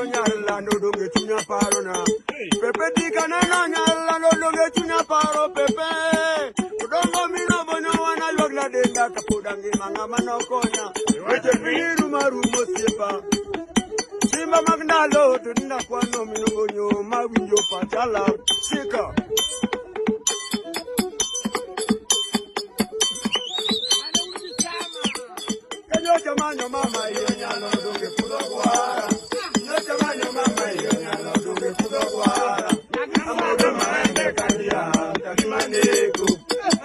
kaneno nyarlando donge chunya parona. Pepe di kaneno nyarlando donge chunya paro pepe. Odongo mino bonyo wana ywagna denda kapod angima ng'ama nokonya. Weche piny rumo arumo osiepa. Simba mag ndalo to dinda kwano mino bonyo mawinjo pachala. Shika. Nyocha manyo mama iyo nyalo donge pudho gwara. Nyocha manyo mama iyo nyalo donge pudho gwara. Amudo maembe kalia kagimaneko.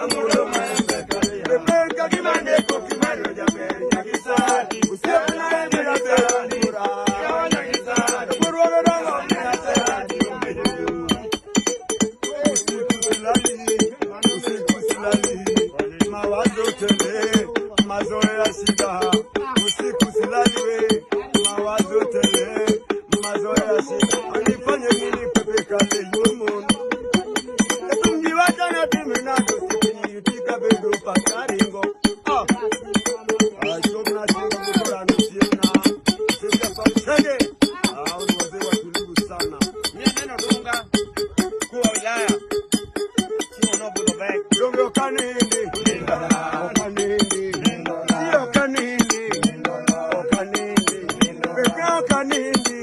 Amudo maembe kalia. Pepe kagimaneko kimanyo jaber nyagisani. Usiepna embe jaber ura. Nyagisani. Kurwago dongo nyagisani. Usiku silali, usiku silali, mawazo tele, mazoea shida. Usiku silali we, mawazo tele, mazoea shida. Anifanye nini pepe kale yumo? Tungiwacha na timu na tusikitika bedo pakaringo. Ah, achomna shingo mkora nusiona. Sisi kwa msenge. Ah, ni wazee watulivu sana. Mimi neno dunga mkuu wa wilaya Chiwo Nobudho Bek. Donge okanindi, okanindi, si okanindi, okanindi, pepe okanindi.